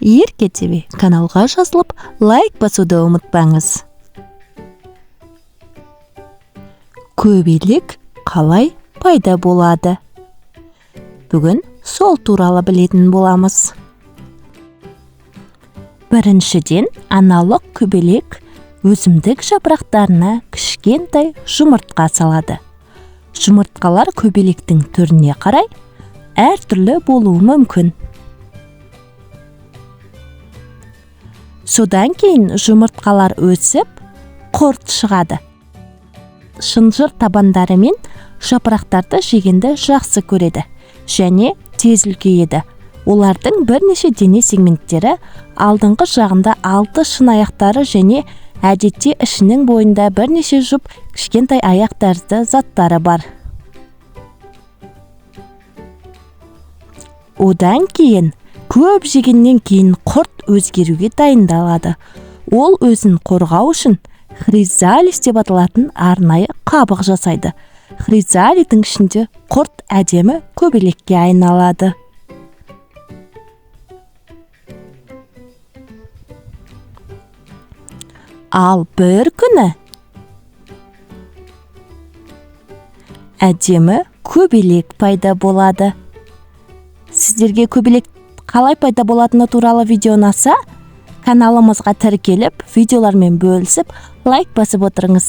Ерке ТВ каналға жазылып, лайк басуды ұмытпаңыз. Көбелек қалай пайда болады? Бүгін сол туралы білетін боламыз. Біріншіден, аналық көбелек өсімдік жапырақтарына кішкентай жұмыртқа салады. Жұмыртқалар көбелектің түріне қарай әртүрлі болуы мүмкін. Содан кейін жұмыртқалар өсіп, құрт шығады. Шынжыр табандары мен жапырақтарды жегенді жақсы көреді және тез үлкейеді. Олардың бірнеше дене сегменттері, алдыңғы жағында 6 шынаяқтары және әдетте ішінің бойында бірнеше жұп кішкентай аяқ тәрізді заттары бар. Одан кейін көп жегеннен кейін құрт өзгеруге дайындалады. Ол өзін қорғау үшін хризалис деп аталатын арнайы қабық жасайды. Хризалидің ішінде құрт әдемі көбелекке айналады. Ал бір күні әдемі көбелек пайда болады. Сіздерге көбелек қалай пайда болатыны туралы видео ұнаса, каналымызға тіркеліп, видеолармен бөлісіп, лайк басып отырыңыз.